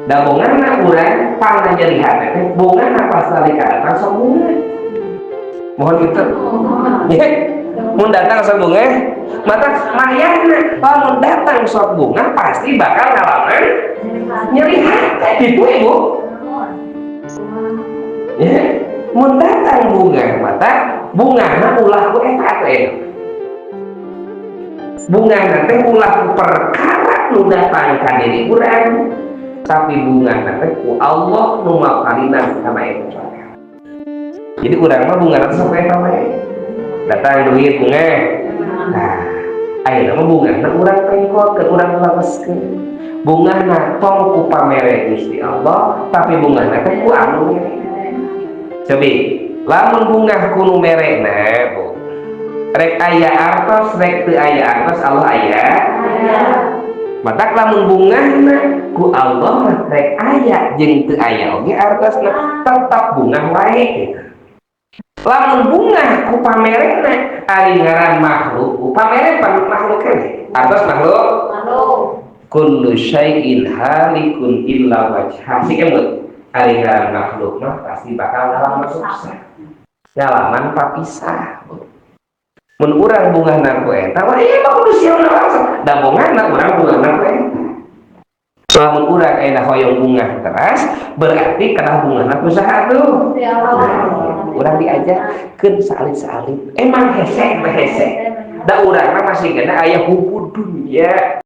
Da bungahna urang pangna nyeri hate teh, bungahna pas nalika datang sok bungah. Mohon gitu. Ya. Mun datang sok bungah, mata mayana lamun datang sok bungah pasti bakal ngalaman nyeri hate gitu, Ibu. Ya. Mun datang bungah, mata bungahna ulah ku eta teh. Bungahna teh ulah ku perkara nu datang ka diri urang, tapi bungahna teh ku Allah nu maparinan kana eta. Jadi urang mah bungahna teh sok eta we. Datang duit, bungah. Nah, ayeuna mah bungahna urang pengkotkeun, urang laleskeun. Bungahna tong ku pamere Gusti Allah, tapi bungahna teh ku anu mere. Cobi, lamun bungah ku nu merena, Bu. Rek aya artos, rek teu aya artos, Allah aya. Matak lamun bungahna ku Allah mah rek aya jeung teu aya oge artosna tetap bungah wae gitu. Lamun bungah ku pamerena, ari ngaran makhluk, ku pamere pan makhluk keneh. Artos makhluk. Makhluk. Kullu syai'in halikun illa wajhah. Sih kemut. Ari ngaran makhluk mah pasti bakal ngalaman susah. Ngalaman papisah. Mun urang bungahna ku eta mah ieu mah kudu siap langsung. Da bungahna urang bungahna ku eta. Lamun urang ayeuna hoyong bungah teras, berarti kana bungahna ku saha tuh? Ya Allah. Nah, urang diajarkeun saalit-saalit. Emang hese mah hese. Da urang mah masih kena aya hubbu dunya.